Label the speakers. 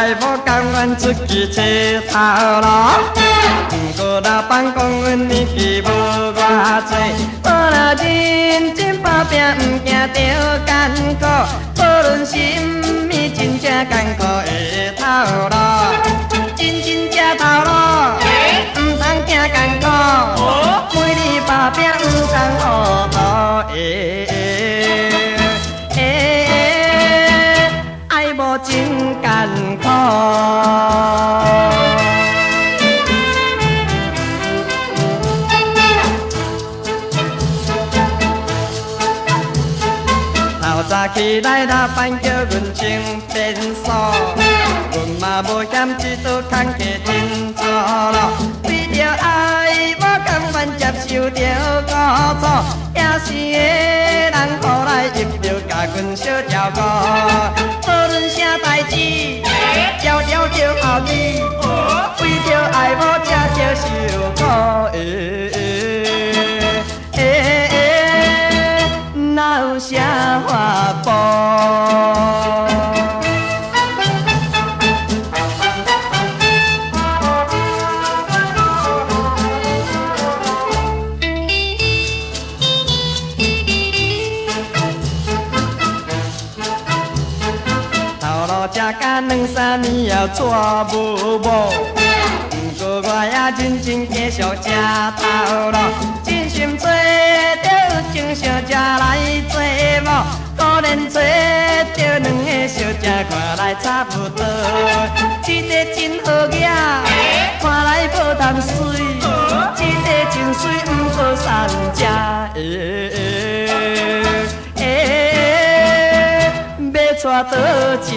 Speaker 1: 愛某甘願出去揣頭路。毋過老闆講阮年紀無偌濟，無若認真打拼，毋驚著艱苦。無論啥物真正艱苦的頭路，真真正頭路，毋通驚艱苦。每日打拼毋通糊塗。欸欸，愛某真艱苦。透早起來，老闆叫阮清便所，阮嘛無嫌這道工課真粗魯。為著愛某甘願接受著苦楚，也是個人予來入著共阮相照顧。無論啥代誌，條條著後你，為著愛某才著受苦。欸欸欸，哪有啥法步？頭路食甲兩三年也娶無某，毋過我也認真繼續食頭路，真心揣著有情相才來做某，果然揣著兩个小姐，看來差不多。這个真好額，看來無貪媠，這个真媠，毋過三只。欸欸，欲娶佗一